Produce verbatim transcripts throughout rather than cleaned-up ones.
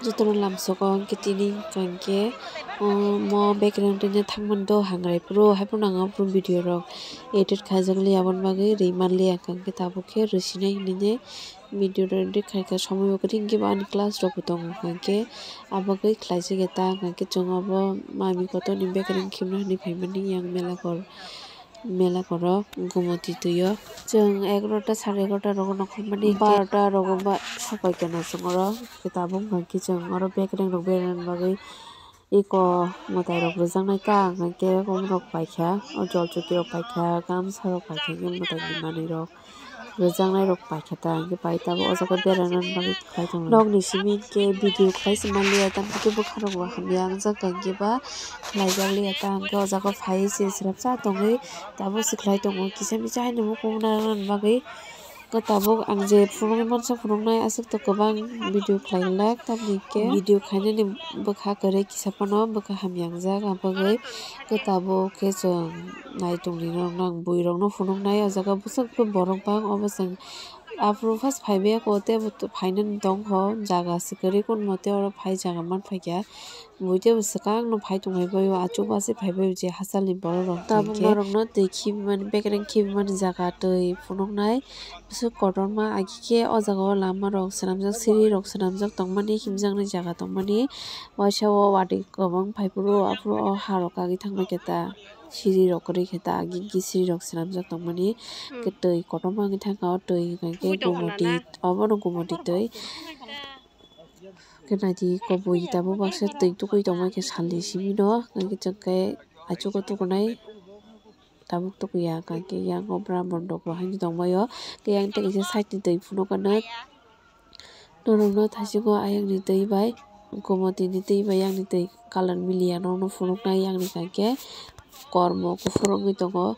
Jotono lamsogo hwnkhe tini hwnkhe, o, mo background rwna thangmani do hangrai phuru, haiphano ang aphuru video rok edit khaijak liya, aboni bagwi rwi man liya, hwnkhe tabuk khe rwsinai hinwi video rok edit khaikha, somoi bo kwrwi hwnkhe bo ani class rok bo tongo, hwnkhe abagwi khlaijak ya ta, hwnkhe chwng obo mami kotorni background khibna hinwi phaimani yang mela kor. Mela koro Gumoti twi o. Chwng egarota, sare egarota rogo nongkhormani, barota rogo ba sopai khe no chwng oro. Tabuk hwnkhe chwng oro bekereng rok berana bagwi eko mwtai rok rwjaknai ta, hwnkhe omo rok paikha, o jol chokki rok paikha, gamsa rok paikha, hwnkhe mwtai ni manwi rok rwjaknai rok paikha ta, hwnkhe pai tabuk o jaga berana bagwi khlai tongo. Nokni simi hwnkhe video khlai se manliya, tamokhe bwkha rok bo hamya wngjak, hwnkhe ba khlaijak liya ta, hwnkhe o jaga phai se swrapsa tongwi. Tabuk se khlai tongo, kisa misa haino mukhung nana bagwi. Khe tabuk ang je phunuknai mansa phunuknai aswk to kwbang video khlai glak, tamni khe video khainani bwkha kwrwi kisa phano bwkha hamya wngjak, abagwi khe tabuk khe chwng nai tongni norokno ang buirokno phunuknai. O jaga bwswk khe borok bang, obo chwng aphuru first phaibai kho, tei bo phainani tongkho, jaga se kwrwi, kun mote oro phai jaga man phaikha. Bui tei bo swkang no phai tong phai bai o, achuk ase phai bai o je hachal ni borok rok. Tabuk norok no twi khibimani, bekereng khibimani jaga twi phunuknai. Bwswk kotorma agi khe o jaga o lama rok swnamjak, siri rok swnamjak tongmani, himjaknai jaga tongmani. Waisa o watwi kwbang phai phuru, aphuru o ha rok kagwi thangbai khe ta siri rok kwrwi khe ta agi khe siri rok swnamjak tongmani. Khe twi kotorma wngwi thangkha o twi hwnkhe Gumoti, obono Gumoti twi. Khe naidi kubui tabuk baksa twi tugui tongma khe salni simi no, hwnkhe chwng khe achugo tukunai tabuk tukuya, hwnkhe yang o bwra mondok bo haino tongbaio, khe yang tei kaisa side ni twi phunukgano norokno thaisingo ayang ni twi bai, gumoti ni twi bai yang ni twi colour miliya norokno phunuknai, yang ni hwnkhe kormo kuphur wngwi tongo,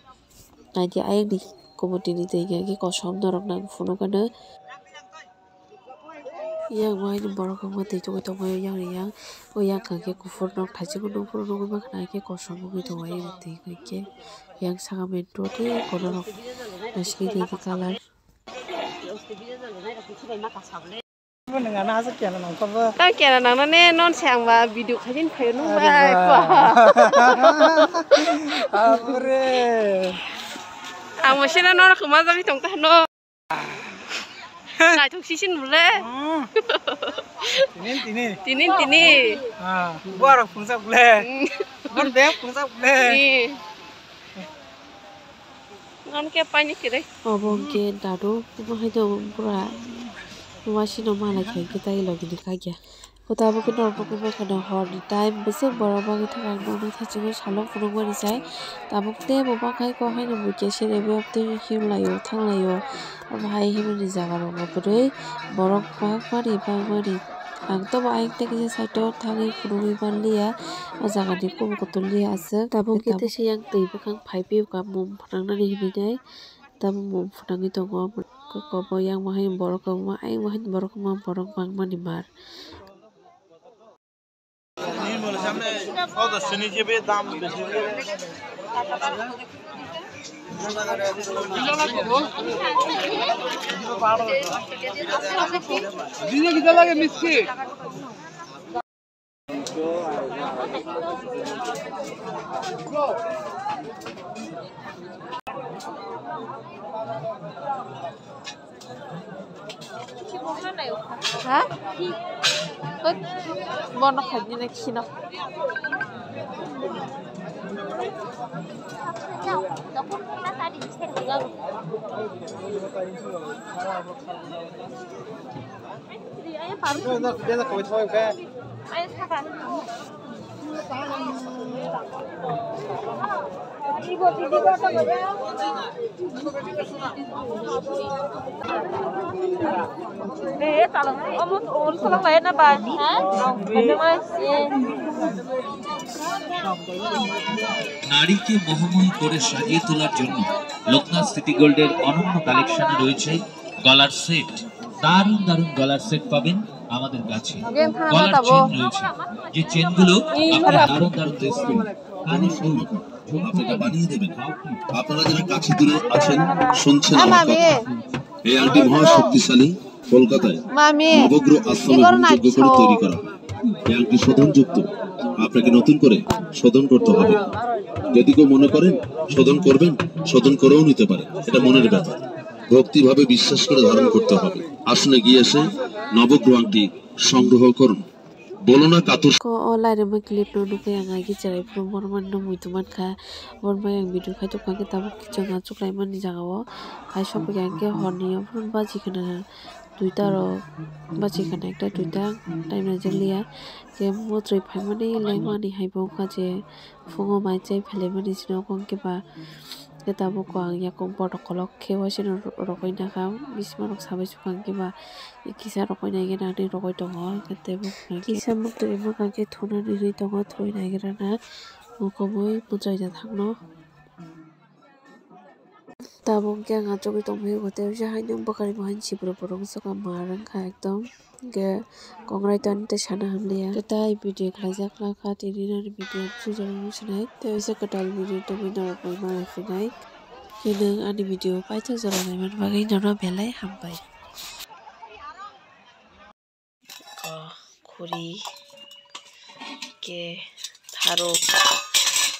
naidi ayang ni gumoti ni twi hwnkhe kosom norokno ang phunukgano. Yang bo haino borok wngma twi tugui tongmani yang ni yang. O yang hwnkhe kuphur nok thaichukgo nukphuru nugui mankha, hwnkhe kosom wngwi tongo yang ni twi hwnkhe. Yang saka main road tei kotorok naisingwi tongkha colour. Tang kena nangnani non se ang ba video khaijani phaio nung bai. Abore. Ang bo seno norok kwma jagwi tongkha no. Naithok sisin bole. Hmm. Tinin tini. Tinin tini. Ah, buarok phungjak bole. Hmm. Bon bek phungjak bole. Hmm. Ngan ke paini kere. Obo ke dadu, obo hai do bura. Wasi no malai khai ke tai logi ni kagya. Kota abo khe norok nugwi mankha na hor ni time bwswk borok bagwi thang ang nokni thaichukgo salok phunukmani sai tabuk tei bo mankha kok haino bo kesa rw tei himlaio thanglaio omo hai himnani jaga rok bo kwrwi borok bangmani bangmani ang tobo ayang tei kisa side o thangwi phunugwi manliya o jaga ni kubu kuthulni aswk tabuk khe tei se yang twi bwkhang phai phiyokha mum phwrang nani hinwi nai tabuk mum phwrangwi tongo kok bo yang bo hai borok kwbangma ayang bo hai borok kwbangma borok bangmani mar. Ha? Hut. Bono khaidi na khino. নারীকে মোহময়ী করে সাজিয়ে তোলার জন্য লোকনাথ সিটি গোল্ডের অনন্য কালেকশনে রয়েছে গলার সেট। দারুণ দারুণ গলার সেট পাবেন আমাদের কাছে। গলার চেন রয়েছে, যে চেনগুলো আপনার দারুণ দারুণ ডিজাইন, কানে ফুল, আপনারা বানিয়ে দেবেন। আপনারা যারা কাছে দূরে আছেন, শুনছেন আমার কথা, এই আংটি মহা শক্তিশালী। কলকাতায় মামি, নবগ্রহ কি আশ্রমে করো হোমযজ্ঞ করে নাচছো? তৈরি করা হয়। এই আংটি শোধনযুক্ত, আপনাকে নতুন করে শোধন করতে হবে। যদি কেউ মনে করেন শোধন করবেন, শোধন করেও নিতে পারেন, এটা মনের ব্যাপার। ভক্তিভাবে বিশ্বাস করে ধারণ করতে হবে। আসুন এগিয়ে এসে নবগ্রহ আংটি সংগ্রহ করুন। বলো না কাতর। Ko o lairima clip no nukwi ang agi cherai phuru borman no muitu mankha. Bormai ang video khai tongkha khe tabuk kiching achuk laimani jaga o. Hai sopikha hwnkhe horni o phuru baji khwna duita rok, baji khwna ekta duita time naijakliya. Khe muchoi phaimani laimani hai bo wngkha je phungo mai chai phailaimani sino wngkha ba. Khe tabuk ang yakung botok kolok khe waisano rogwi nakha, bisima rok sabai sukha hwnkhe ba kisa rogwi nai khe nani rogwi tongo, khe teibo kisa muktwi wngkha khe thunani ri tongo, thwi nai gra na mukumui muchai da thangno. Tabuk khe ang achugwi tongphio, tei haino bwkharni bo haino sibru borok wngkha, ma wngkha ekdom. Hwnkhe kongrai tani tei sana hamliya. Kwtai video khlaijak lakha, tini nani video sujak wng sinai. Tei waisa kwtal video tubui norok bai ma phinai. Khe nwng ani video paithak jora naiman bagwi nono belai hambai. Ko khuri ke tharo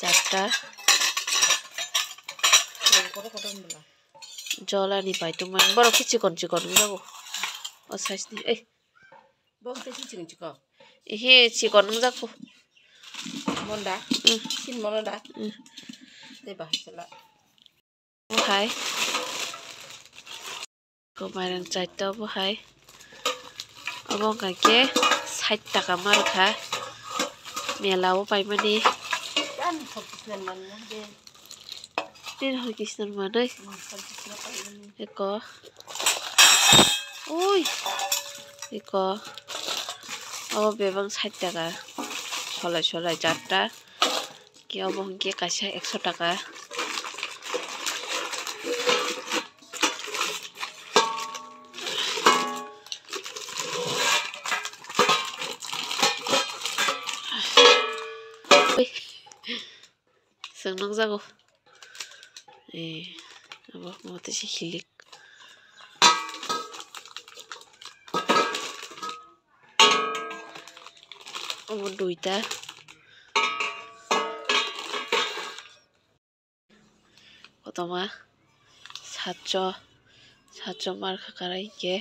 charta. Jolani pai tongmani borok khe chikon chikon wngjago. O size ni ei. Bo khe chikon chikon. Ehe chikon wngjak kho. Monda. Mm. Sin mono da. Mm. Tei bahai sala. Bo hai. Ko mairang chaita bo hai. Obo wngkha khe sait taka ma rwkha. Mela o paimani. Tini hoi kisnwng manwi. Eko. Ui. Eko. Obo bebak sait taka. Solai solai charta. Ke obo hwnkhe kaisa ekso taka. Chwng nukjago. Eh, abo, abo teisa hilik. Obo duita. Kotorma satso, satso markha karai hinkhe.